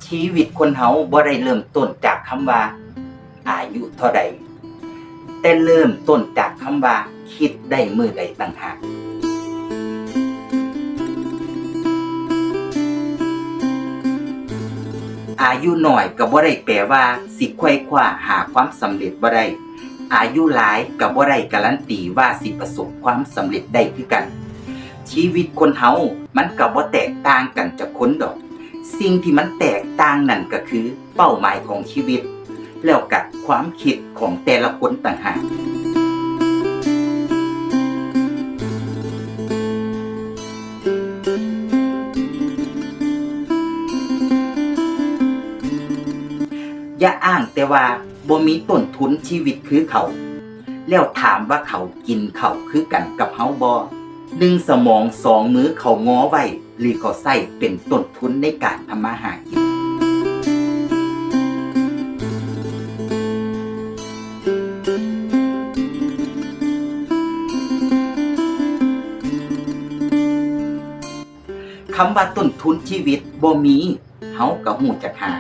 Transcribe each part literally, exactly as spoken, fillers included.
ชีวิตคนเฮาบ่ได้เริ่มต้นจากคำว่าอายุเท่าใด แต่เริ่มต้นจากคำว่าคิดได้มื้อใดต่างหาก อายุน้อยก็บ่ได้แปลว่าสิไขว่คว้าหาความสำเร็จบ่ได้ อายุหลายก็บ่ได้การันตีว่าสิประสบความสำเร็จได้คือกัน ชีวิตคนเฮามันก็บ่แตกต่างกันจากคนดอก สิ่งที่มันแตกต่างนั่นก็คือเป้าหมายของชีวิต แล้วก็ความคิดของแต่ละคนต่างหาก อย่าอ้างแต่ว่าบ่มีต้นทุนชีวิตคือเขา แล้วถามว่าเขากินข้าวคือกันกับเฮาบ่ หนึ่งสมองสองมือเขางอไว้ หรือเขาใช้เป็นต้นทุนในการทำมาหากิน คำว่าต้นทุนชีวิตบ่มี เฮาก็ฮู้จักหา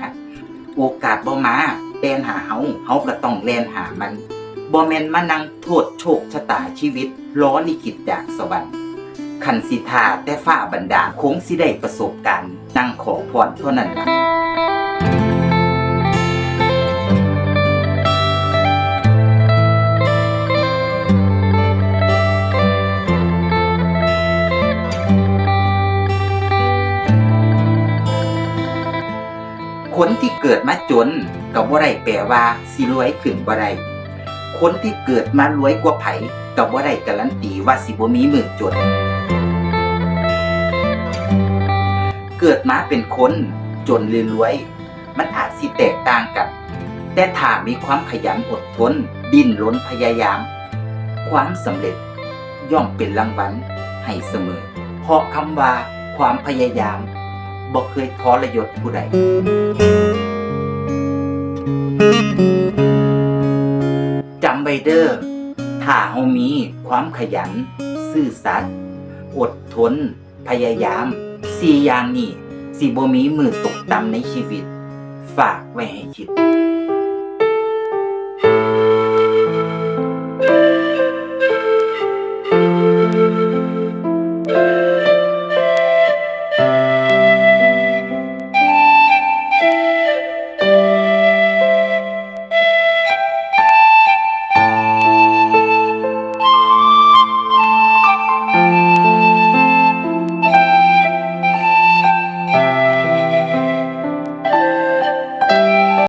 โอกาสบ่มาแล่นหาเฮา เฮาก็ต้องแล่นหามัน บ่แม่นมานั่งโทษโชคชะตาชีวิต รอลิขิตจากสวรรค์ คันสิท่าแต่ฟ้าบันดาล คงสิได้ประสบการณ์นั่งขอพรเท่านั้นล่ะ คนที่เกิดมาจนก็บ่ได้แปลว่าสิรวยขึ้นบ่ได้ คนที่เกิดมารวยกว่าไผก็บ่ได้การันตีว่าสิบ่มีมื้อจน เกิดมาเป็นคนจนหรือรวย มันอาจสิแตกต่างกัน แต่ถ้ามีความขยันอดทน ดิ้นรนพยายาม ความสำเร็จย่อมเป็นรางวัลให้เสมอ เพราะคำว่าความพยายามบ่เคยทรยศผู้ใด จำไว้เด้อ ถ้าเฮามีความขยัน ซื่อสัตย์ อดทน พยายาม สี่อย่างนี้สิบ่มีมื้อตกต่ำในชีวิต ฝากไว้ให้คิด